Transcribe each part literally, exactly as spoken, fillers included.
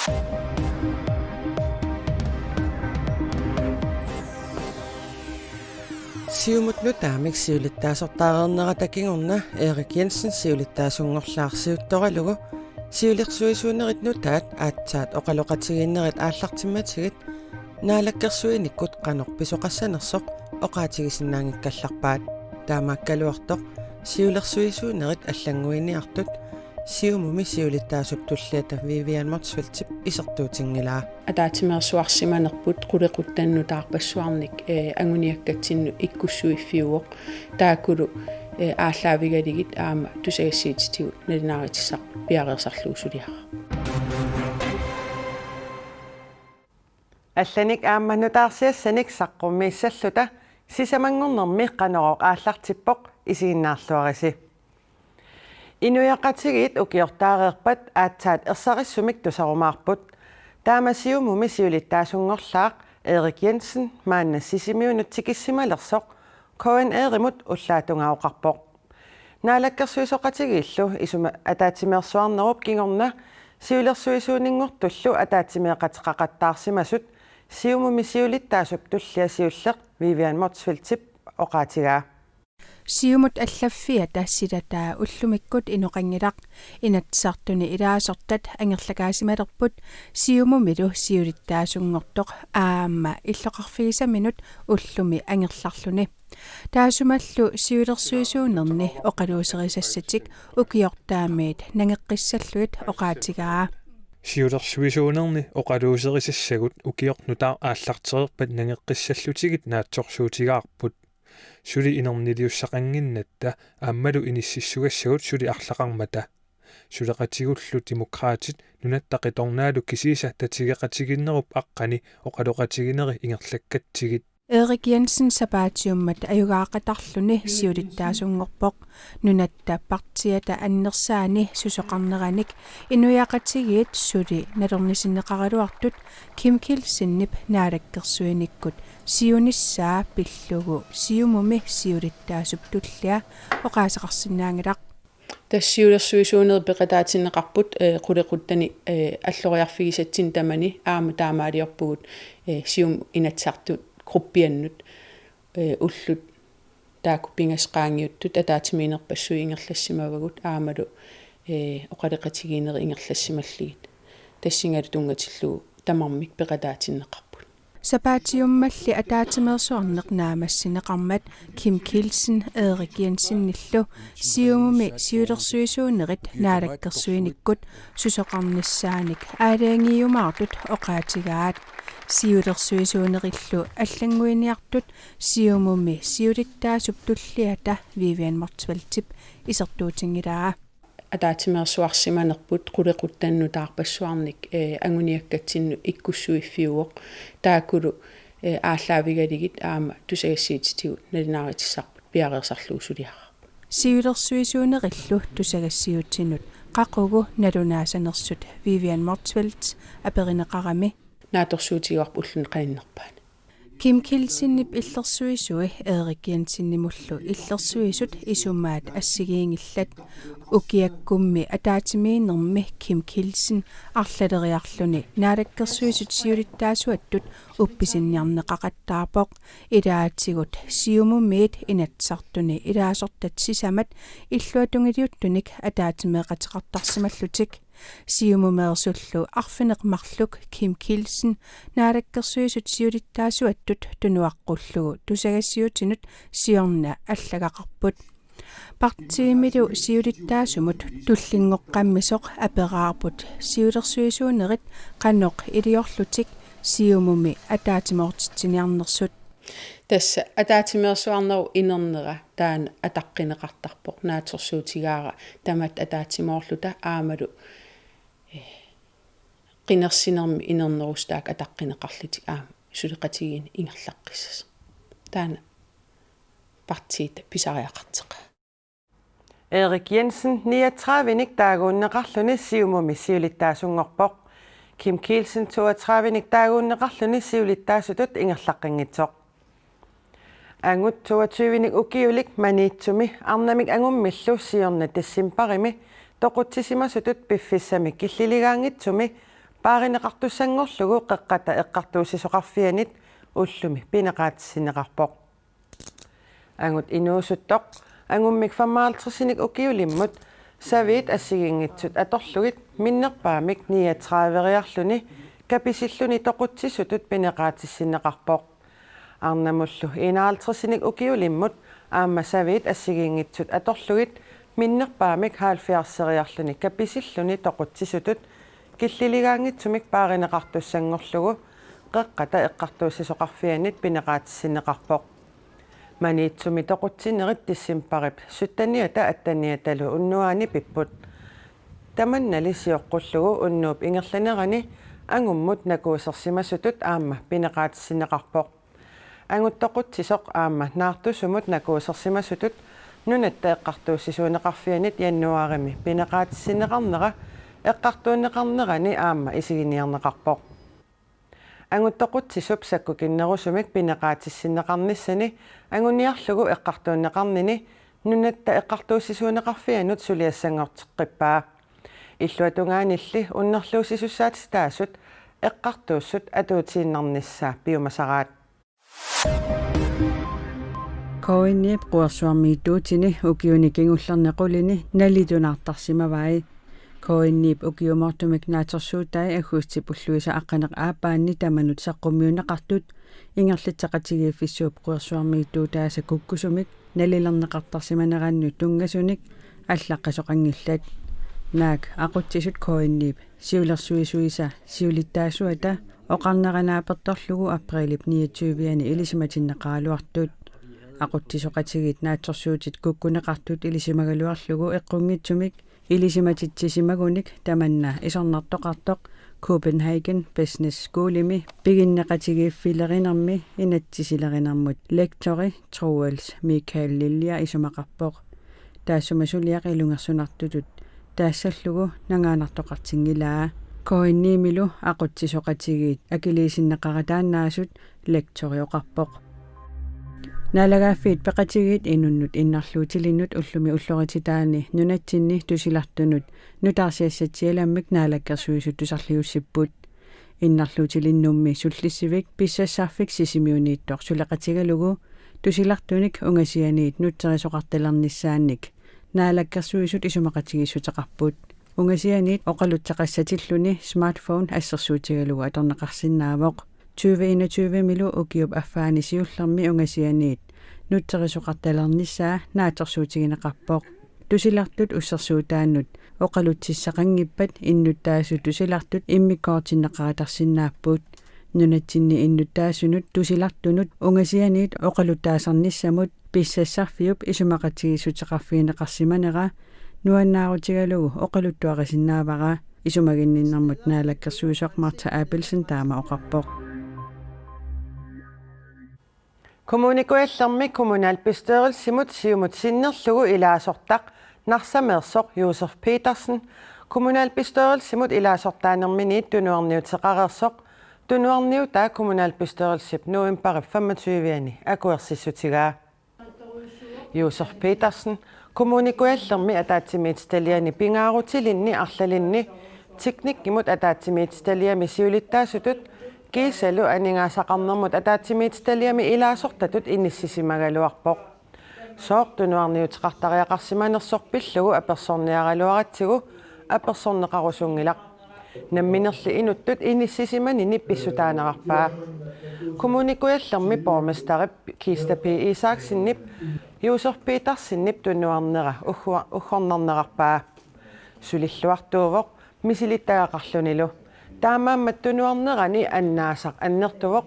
Siumut nutaamik siulittaasortaareernerata kingorna Erik Jensen siulittaasunngorlaaq siuttoralugu siulersuisuunerit nutaat aatsaat oqaloqatigiinnerit aallartimmatigit naalakkersuinikkut qanoq pisoqassanersoq oqaatigisinnaanngikkallarpaat. Taamaakkaluartoq siulersuisuunerit allannguiniartut Siumumi siulittaasup tulliata Vivian Motzfeldtip isertuutinngilaa. Ataatsimeersuarsimanerput qulequttanut nutaarpassuarnik, eh, anguniakkatsinnut ikkussuiffiuvoq. Taakkulu, eh, aallaavigalugit aamma tusagassiuutitigut nalunaaruteqarpoq, piareersarlugu suliaqarpoq. Allanik aamma nutaarsiassanik saqqummiissalluta sisamanngornermi Qanorooq aallartippoq, isiginnaarluarisi. Inuiaqatigiit ukiortaareerpat aatsaat ersarissumik tusarumaarput. Taama Siumumi siulittaasunngorlaaq Erik Jensen maanna Sisimiunut tikissimalersoq K N R-imut ullaap tungaanut oqarpoq. Naalakkersuisooqatigiillu isuma ataatsimeersuarnerup kingorna siulersuisuuninngortullu ataatsimeeqateqaqattaarsimasut Siumumi siulittaasup tullia siulleq Vivian Motzfeldtip oqaatigaa. Siumut allaffiata silataa ullumikkut inoqanngilaq. Inatsisartuni ilaasortat angerlakaasimalerput Siumumilu siulittaasunngortoq aamma illoqarfigisaminut ullumi angerlarluni. Taassumalu siulersuisuunerni oqaluuserisassatik ukiortaamiit nangeqqissallugit oqaatigaa. Siulersuisuunerni oqaluuserisassagut ukioq nutaaq aallartereerpat nangeqqissallutigit naatsorsuutigaarput. Suli inerniliussaqannginnatta aammalu inississugassagut suli arlaqarmata. Suleqatigullu Demokraatit Nunatta Qitornaalu kisiisa tatigeqatigiinnerup aqqani oqaloqatigineri ingerlakkatsigit. Erik Jensen sapaatiummat ajugaaqatarluni siulittaasunngorpoq. Nunatta partiiata annersaani susoqarneranik inuiaqatigiit suli nalornisinneqaraluartut Kim Kielsenip naalakkersuinikkut siunissaa pillugu Siumumi siulittaasup tullia oqaaseqarsinnaanngilaq. Tassa siulersuisuunerit peqataatinneqarput, eh, qulequttani, eh, alloriarfigisatsinni tamani aamma taamaaliorpugut, eh, Siumut Inatsisartut gruppiannut, eh, ullut taakku pingasut qaangiuttut ataatsimiinnerpassuit ingerlassimavagut aammalu, eh, oqaloqatigiinnerit ingerlassimallugit. Tassungalu tunngatillugu tamarmik peqataatinneqarput. Sapaatiummalli ataatsimeersuarneq naammassineqarmat Kim Kielsen Erik Jensenillu Siumumi siulersuisuunerit naalakkersuinikkut susoqarnissaanik aalajangiumaartut oqaatigaat. Siulersuisuunerillu allannguiniartut Siumumi siulittaasup tulliata Vivian Motzfeldtip isertuutinngilaa. Ataatsimeersuarsimanerput qulequttanut nutaarpassuarnik, eh, anguniakkatsinnut ikkussuiffiuvoq. Taakkulu, eh, aallaavigalugit aamma tusagassiuutitigut nalunaaruteqarpoq, piareersarlugu suliaqarpoq. Siulersuisuunerillu tusagassiuutinut qaqugu nalunaasanersut Vivian Motzfeldt aperineqarami. Naatsorsuutigaarput ulluni qaninnerpaani. Kim Kielsenip illersuisui Erik Jensenimullu illersuisut isumaat assigiinngillat. Ukiakkummi ataatsimiinnermi Kim Kielsen arlaleriarluni naalakkersuisut siulittaasuattut uppisinniarneqaqattaarpoq. Ilaatigut Siumumiit Inatsisartuni ilaasortat sisamat illuatungiliuttunik ataatsimeeqateqartarsimallutik. Siumumeersullu arfineq-marluk Kim Kielsen naalakkersuisut siulittaasuattut tunuaqqullugu tusagassiuutinut siorna allagaqarput. Partiimilu siulittaasumut tullinngoqqammisoq aperaarput siulersuisuunerit qanoq iliorlutik Siumumi ataatsimoortitsiniarnersut. Tassa ataatsimeersuarnerup inernera taanna ataqqineqartarpoq, naatsorsuutigaara tamatta ataatsimoorluta aammalu, eh, qinersinermi inernerusut taakku ataqqineqarlutik aamma suleqatigiinneq ingerlaqqissasoq. Taanna partiit pisariaqartoqaat. Erik Jensen niogtredivenik taaguunneqarluni Siumumi siulittaasunngorpoq. Kim Kielsen toogtredivenik taaguunneqarluni siulittaasutut ingerlaqqinngitsoq. Angut toogtyvenik ukiulik Maniitsumi arnamik angummillu siorna decembarimi toqutsisimasutut piffissami killiligaanngitsumi paarineqartussanngorlugu Qeqqata Eqqartuussisoqarfianit ullumi pineqaatissinneqarpoq. Angut inuusuttoq angummik femoghalvtredsinik ukiulimmut saviit assigiinngitsut atorlugit minnerpaamik niogtrediveriarluni kapisilluni toqutsisutut pineqaatissinneqarpoq. Arnamullu enoghalvtredsinik ukiulimmut aamma saviit assigiinngitsut atorlugit minnerpaamik halvfjerdseriarluni kapisilluni toqutsisutut killiligaanngitsumik paarineqartussanngorlugu Qeqqata Eqqartuussisoqarfianit pineqaatissinneqarpoq. Maniitsumi toqutsinerit decembarip sytteniata atteniatalu unnuaani pipput. Tamannali sioqqullugu unnuup ingerlanerani angummut nakuusersimasutut aamma pineqaatissinneqarpoq. Angut toqutsisoq aamma naartusumut nakuusersimasutut Nunatta Eqqartuussisuuneqarfianit januaarimi pineqaatissinneqarnera eqqartuunneqarnerani aamma isiginiarneqarpoq. Angut toqutsisup sakkukinnerusumik pineqaatissinneqarnissani anguniarlugu eqqartuunneqarnini Nunatta Eqqartuussisuuneqarfianut suliassanngorteqqippaa. Illuatungaanilli unnerluussisussaatitaasut eqqartuussut atuutiinnarnissaa piumasaraat. K N I-p quersuarmiittuutini ukiuni kingullerni qulini nalitunaartarsimavai. K N I-p ukiumoortumik naatsorsuutai aggustip ulluisa aqqaneq-aappaanni tamanut saqqummiunneqartut ingerlatseqatigiiffissuup quersuarmiittuutaasa kukkusumik nalilerneqartarsimanerannut tunngasunik allaqqasoqanngillat. Naak aqutsisut K N I-p siulersuisuisa siulittaasuata oqarnera naapertorlugu aprilip niogtyve-ani ilisimatinneqaraluartut. Aqutsisoqatigiit naatsorsuutit kukkuneqartut ilisimagaluarlugu eqqunngitsumik ilisimatitsisimaguni tamanna isornartoqartoq Copenhagen Business Schoolimi piginneqatigiiffilerinermi inatsisilerinermut lektori Troels Michael Lilja isumaqarpoq. Taassuma suliaq ilungersunartutut taassallugu nangaanartoqartinngilaa. K N I-milu aqutsisoqatigiit akiliisinneqarataannaasut lektori oqarpoq. Naalagaaffiit Peqatigiit inunnut innarluutilinnut ullumi ullorititaani nunatsinni tusilartunut nutaarsiassatsialammik Naalakkersuisut tusarliussipput. Innarluutilinnummi sullissivik pissassarfik Sisimiuniittoq suleqatigalugu tusilartunik ungasianiit nutserisoqartalernissaannik Naalakkersuisut isumaqatigiissuteqarput. Ungasianiit oqalutsaqassatilluni smartphone assersuutigalugu atorneqarsinnaavoq. Tyve enogtyve-milu ukiup affaani siullermi ungasianiit nutserisoqartalernissaa naatsorsuutigineqarpoq. Tusilartut ussersuutaannut oqalutsissaqanngippat innuttaasut tusilartut immikkoortinneqaratarsinnaapput. Nunatsinni innuttaasunut tusilartunut ungasianiit oqaluttaasarnissamut pissassarfiup isumaqatigiissuteqarfigineqarsimanera nuannaarutigalugu oqaluttuarisinnaavara. Isumaginninnermut Naalakkersuisoq Martha Abelsen taama oqarpoq. Kommune Kujallermi kommunalbestyrelsimut siumut sinnerlugu ilaasortaq Narsameersoq Josef Petersen kommunalbestyrelsimut ilaasortaanerminiit tunuarniuteqareersoq tunuarniutaa kommunalbestyrelsip novembarip femogtyve-ani akuersissutigaa. Josef Petersen, Kommune Kujallermi ataatsimiititaliani pingaarutilinni arlalinni teknikkimut ataatsimiititaliami siulittaasutut kiisalu aningaasaqarnermut ataatsimiititaliami ilaasortatut inissisimagaluarpoq. Sooq tunuarniuteqartariaqarsimanersoq pillugu apersorniaraluaratsigu apersorneqarusunngilaq. Namminerli inuttut inissisimanini pissutaanerarpaa. Kommune Kujallermi borgmesterip Kista P. Isaksenip Josef Petersenip tunuarnera uggua-, uggornarnerarpaa. Sulilluartuuvoq misilittagaqarlunilu. Taamaammat tunuarnerani annaasaq annertuvoq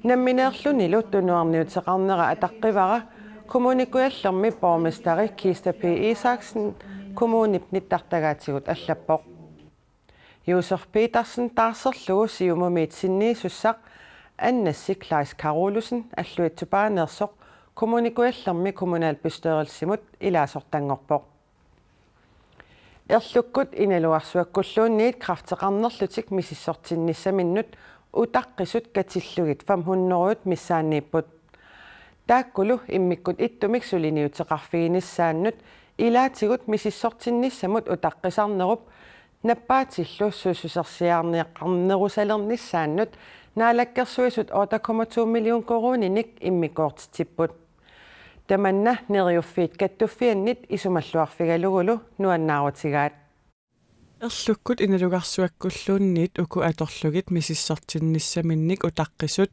nammineerlunilu tunuarniuteqarnera ataqqivara Kommune Kujallermi borgmesteri Kista P. Isaksen kommunip nittartagaatigut allappoq. Josef Petersen taarserlugu Siumumiit sinniisussaq Annassi Kleist Karolussen Alluitsupaaneersoq Kommune Kujallermi kommunalbestyrelsimut ilaasortanngorpoq. Erlukkut Inalugarsuakkulluunniit kræfteqarnerlutik misissortinnissaminnut utaqqisut katillugit fem hundrede missaanniipput. Taakkulu immikkut ittumik suliniuteqarfiginissaannut ilaatigut misissortinnissamut utaqqisarnerup nappaatillu suussusersiaarneqarnerusalernissaannut Naalakkersuisut otte komma to million koruuninik immikkoortitsipput. Tamanna Neriuffiit Kattuffiannit isumalluarfigalugulu nuannaarutigaat. Erlukkut Inalugarsuakkulluunniit uku atorlugit misissortinnissaminnik utaqqisut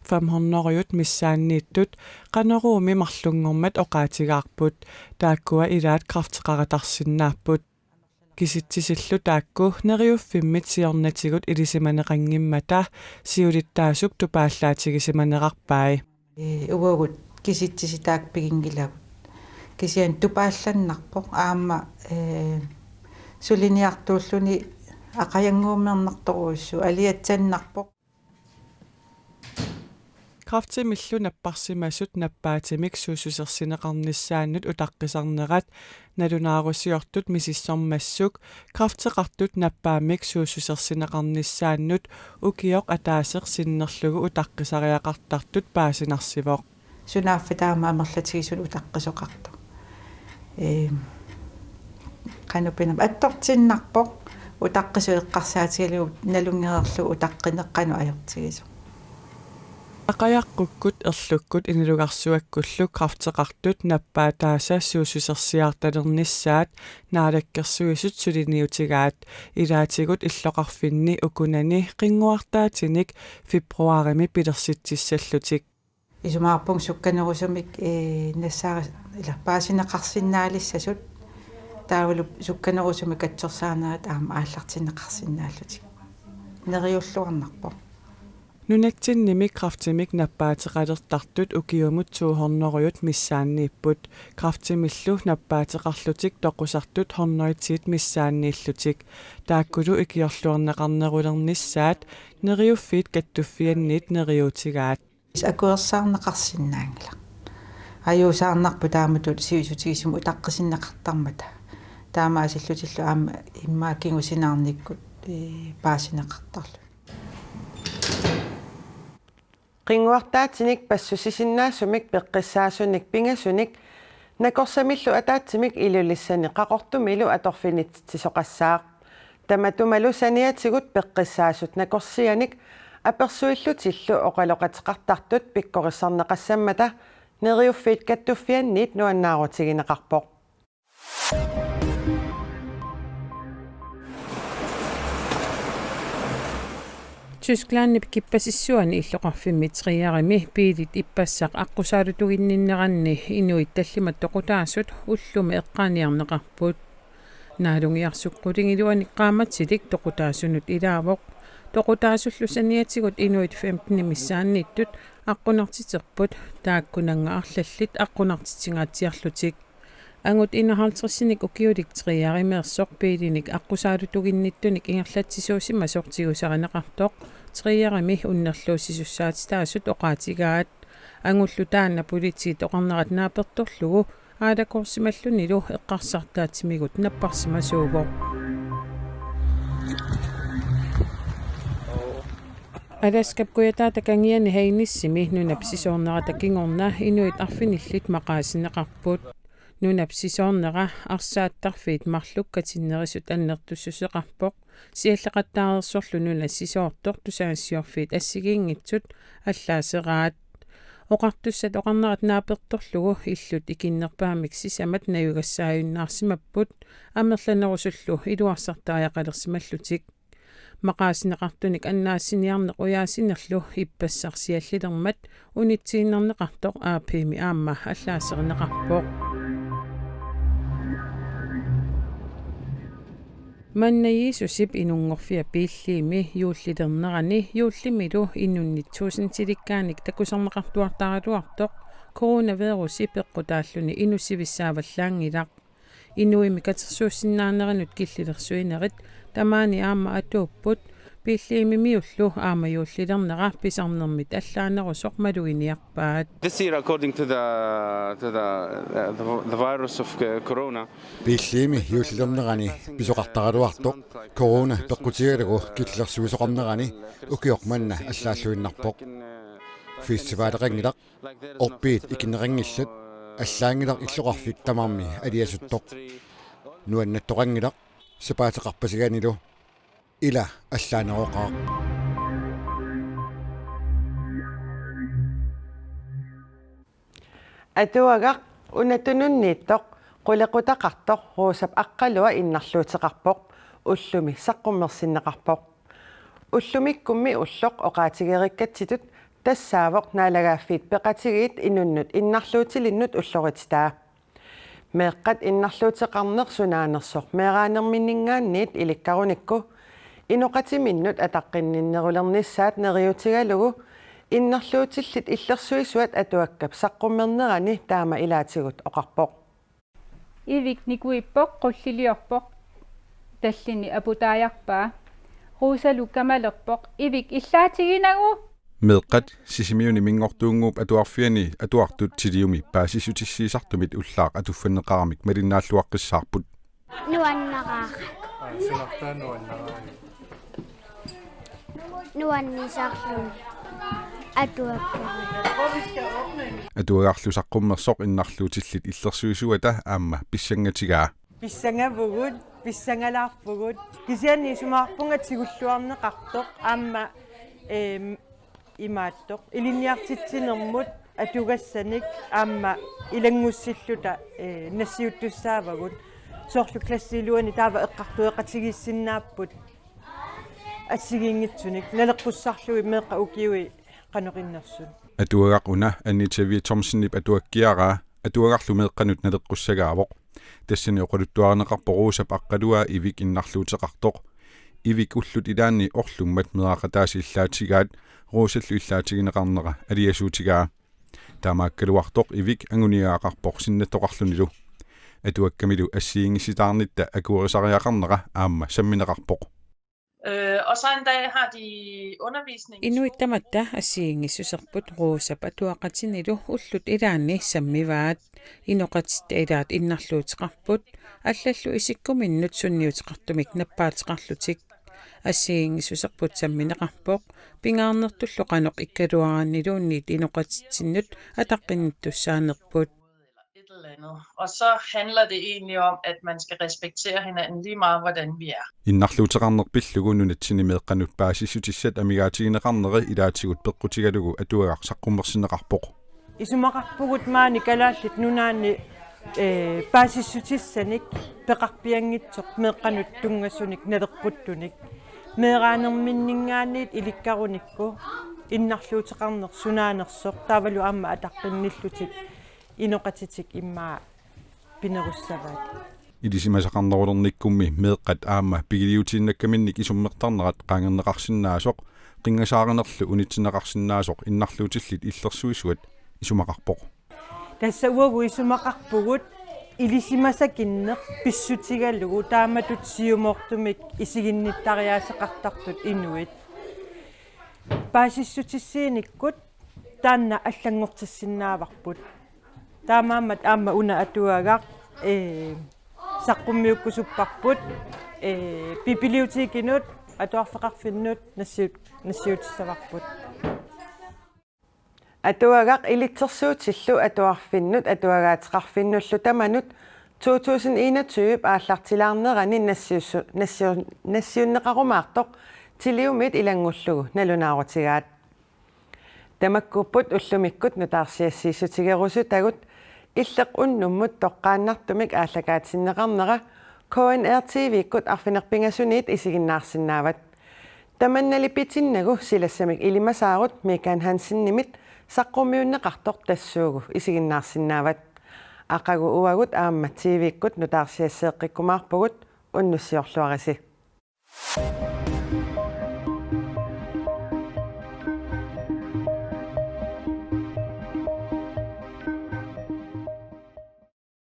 fem hundrede missaanniittut Qanoruumi marlunngormat oqaatigaarput, taakkua ilaat kræfteqaratarsinnaapput. Kisitsisillu taakku Neriuffimmit siornatigut ilisimaneqanngimmata siulittaasup tupaallaatigisimanerarpai. Ee, uagut kisitsisit taakku piginngilagut. Kisianni tupaallannarpoq aamma, ee, suliniartuulluni aqajanguummernartorujussuuvoq, aliatsannarpoq. Kræftimillu napparsimasut nappaatimik suussusersineqarnissaannut utaqqisarnerat nalunaarusiortut misissormassuk kræfteqartut nappaammik suussusersineqarnissaannut ukioq ataaseq sinnerlugu utaqqisariaqartartut paasinarsivoq. Sunaaffa taama amerlatigisut utaqqisoqartoq. Ee, qanoq pinerpoq, attortinnarpoq, utaqqisoq eqqarsaatigalugu nalunngereerlugu utaqqineq qanoq ajortigisoq. Aqajaqqukkut erlukkut Inalugarsuakkullu kræfteqartut nappaataasa suussusersiaartalernissaat Naalakkersuisut suliniutigaat, ilaatigut illoqarfinni ukunani qinnguartaatinik februarimi pilersitsissallutik. Isumaqarpunga sukkanerusumik, ee, nassaari-, ila paasineqarsinnaalissasut, taavalu sukkanerusumik katsorsaanerit aamma aallartinneqarsinnaallutik. Neriulluarnarpoq. Nunatsinnimi kræftimik nappaateqalertartut ukiumut to hundrede missaanniipput, kræftimillu nappaateqarlutik toqusartut hundrede missaanniillutik. Taakkulu ikiorluarneqarnerulernissaat Neriuffiit Kattuffianniit neriuutigaat. Akuersaarneqarsinnaanngilaq. Ajuusaarnarpoq taamatut sivisutigisumik utaqqisinneqartarmata. Taamaasillutillu aamma immaqa kingusinaarnikkut, ee, paasineqartarluni. Qinnguartaatinik passusisinnaasumik peqqissaasunik pingasunik nakorsamillu ataatsimik Ilulissani Qaqortumilu atorfinititsisoqassaaq. Tamatumalu saniatigut peqqissaasut nakorsianik apersuillutillu oqaloqateqartartut pikkorissarneqassammata Neriuffiit Kattuffianniit nuannaarutigineqarpoq. Tysklandip kippasissuani illoqarfimmi Trierimi biilit ippassaq aqqusaalutuginninneranni inuit tallimat toqutaasut ullumi eqqaaniarneqarput. Naalungiarsuk qulingiluanik qaamatilik toqutaasunut ilaavoq. Toqutaasullu saniatigut inuit femten missaanniittut aqqunartiterput, taakkunannga arlallit aqqunartitsingaatsiarlutik. Angut enoghalvtredsinik ukiulik Trierimeersoq biilinik aqqusaalutuginnittunik ingerlatsisuusimasoq tigusarineqartoq Trierimi unnerluussisussaatitaasut oqaatigaat. Angullu taanna politiit oqarnerat naapertorlugu aalakoorsimallunilu eqqarsartaatsimigut napparsimasuuvoq. Alaskap kujataata kangiani Hainessimi nunap sisoornerata kingorna inuit arfinillit maqaasineqarput. Nunap sisoornera arsaattarfiit marluk katinnerisut annertussuseqarpoq. Sialleqattaareersorlu nunap sisoortoq Tusagassiorfiit assigiinngitsut allaaseraat. Oqartussat oqarnerat naapertorlugu illut ikinnerpaamik sisamat najugassaajunnaarsimapput, amerlanerusullu iluarsartariaqalersimallutik. Maqaasineqartunik annaassiniarneq ujaasinerlu ippassaq siallilermat unitsiinnarneqartoq A P-mi aamma allaaserineqarpoq. Manna Jiisusip inunngorfia Bethlehemi juullilernerani juullimilu inunnit tuusintilikkaanik takusarneqartuartaraluartoq coronavirusi peqqutaalluni inuk sivissaavallaanngilaq. Inuimmi katersuussinnaaneranut killilersuinerit tamaani aamma atuupput, Bethlehemimiullu aamma juullilernera pisarnermit allaanerusoq maluginiarpaat. This year, according to the, to the, uh, the, the virus of, uh, corona, Bethlehemi juullilernerani pisoqartaraluartoq corona peqqutigalugu killilersuisoqarnerani ukioq manna allaalluinnarpoq. Festivaleqanngilaq, orpiit ikinneqanngillat, allaanngilaq illoqarfik tamarmi aliasuttoq. Nuannattoqanngilaq, Sapaateqarpasiganilu ila allaaneroqaaq. Atuagaq una tununniittoq qulequtaqartoq Rosap Aqqalua innarluuteqarpoq, ullumi saqqummersinneqarpoq. Ullumikkummi ulloq oqaatigereerikkatsitut tassaavoq Naalagaaffiit Peqatigiit inunnut innarluutilinnut ullorititaa. Meeqqat innarluuteqarneq sunaanersoq meeraanerminninngaanniit ilikkarunikku inoqatiminnut ataqqinninnerulernissaat neriuutigalugu innarluutillit illersuisuat atuakkap saqqummernerani taama ilaatigut oqarpoq. Ivik nikuippoq, qulliliorpoq, tallini aputaajarpaa. Rosalu kamalerpoq, Ivik illaatiginagu. Meeqqat Sisimiuni Minngortuunnguup Atuarfiani atuartut Tiliumi paasissutissiisartumit ullaaq atuffanneqaramik malinnaalluaqqissaarput. Nuannaraara. Aa, sinartaa nuannaraara. Nuannisarluni. Atuakkara. Atuagarlu saqqummersoq innarluutillit illersuisuata aamma pissangatigaa. Pissangavugut, pissangalaarpugut. Kisianni isumaqarpunga tigulluarneqartoq aamma, eem, imaattoq ilinniartitsinermut atugassanik aamma ilanngussilluta, ee, nassiuttussaavagut. Soorlu klassiiluani taava eqqartueqatigiissinnaapput assigiinngitsunik naleqqussarlugit meeqqat ukiui qanoq innersut. Atuagaq una Anita V. Thomsenip atuakkiaraa atuagarlu meeqqanut naleqqussagaavoq. Tassani oqaluttuarineqarpoq Rosap Aqqalua Ivik innarluuteqartoq. Ivik ullut ilaanni orlummat meeraqataasa illaatigaat Rosallu illaatigineqarnera aliasuutigaa. Taamaakkaluartoq Ivik anguniagaqarpoq sinnattoqarlunilu. Atuakkamilu assigiinngissitaarnitta akuerisariaqarnera aamma sammineqarpoq. Øh, og så en dag har de undervisning i Inuit skolen. Tamatta assigiinngissuserput Rosap atuaqatinilu ullut ilaanni sammivaat. Inoqatitta ilaat innarluuteqarput, allallu isikkuminnut sunniuteqartumik nappaateqarlutik. Assigiinngissuserput sammineqarpoq, pingaarnertullu qanoq ikkaluaraanniluunniit inoqatitsinnut ataqqinnittussaanerput. Et eller andet. Og så handler det egentlig om, at man skal respektere hinanden lige meget, hvordan vi er. Innarluuteqarneq pillugu nunatsinni meeqqanut paasissutissat amigaatigineqarneri ilaatigut peqqutigalugu atuagaq saqqummersinneqarpoq. Isumaqarpugut maani Kalaallit Nunaanni, ee, paasissutissanik peqarpianngitsoq meeqqanut tunngasunik naleqquttunik. Meeraanerminninngaanniit ilikkarunikku innarluuteqarneq sunaanersoq taavalu aamma ataqqinnillutik inoqatitik immaqa pinerussavaat. Ilisimasaqarnerulernikkummi meeqqat aamma pigiliutiinnakkaminnik isummertarnerat qaangerneqarsinnaasoq, qinngasaarinerlu unitsinneqarsinnaasoq innarluutillit illersuisuat isumaqarpoq. Tassa uagut isumaqarpugut ilisimasakinneq pissutigalugu taamatut siumoortumik isiginnittariaaseqartartut inuit. Paasissutissiinikkut taanna allanngortissinnaavarput. Taamaammat aamma una atuagaq, ee, saqqummiukkusupparput, ee, biblioteikinut atuarfeqarfinnut nassiut-, nassiutissavarput. Atuagaq ilitsersuutillu atuarfinnut atuagaateqarfinnullu tamanut to tusind enogtyve aallartilaarnerani nassiussu-, nassiu-, nassiunneqarumaartoq Tiliumiit ilanngullugu nalunaarutigaat. Tamakkuupput ullumikkut nutaarsiassiissutigerusutagut, illeq unnummut toqqaannartumik aallakaatinneqarnera K N R T V-kkut arfineq-pingasuniit isiginnaarsinnaavat. Tamannali pitinnagu silassamik ilimasaarut Michael Hansenimit saqqummiunneqartoq tassuugu isiginnaarsinnaavat. Aqagu uagut aamma T V-kkut nutaarsiasseeqqikkumaarpugut, unnussiorluarisi.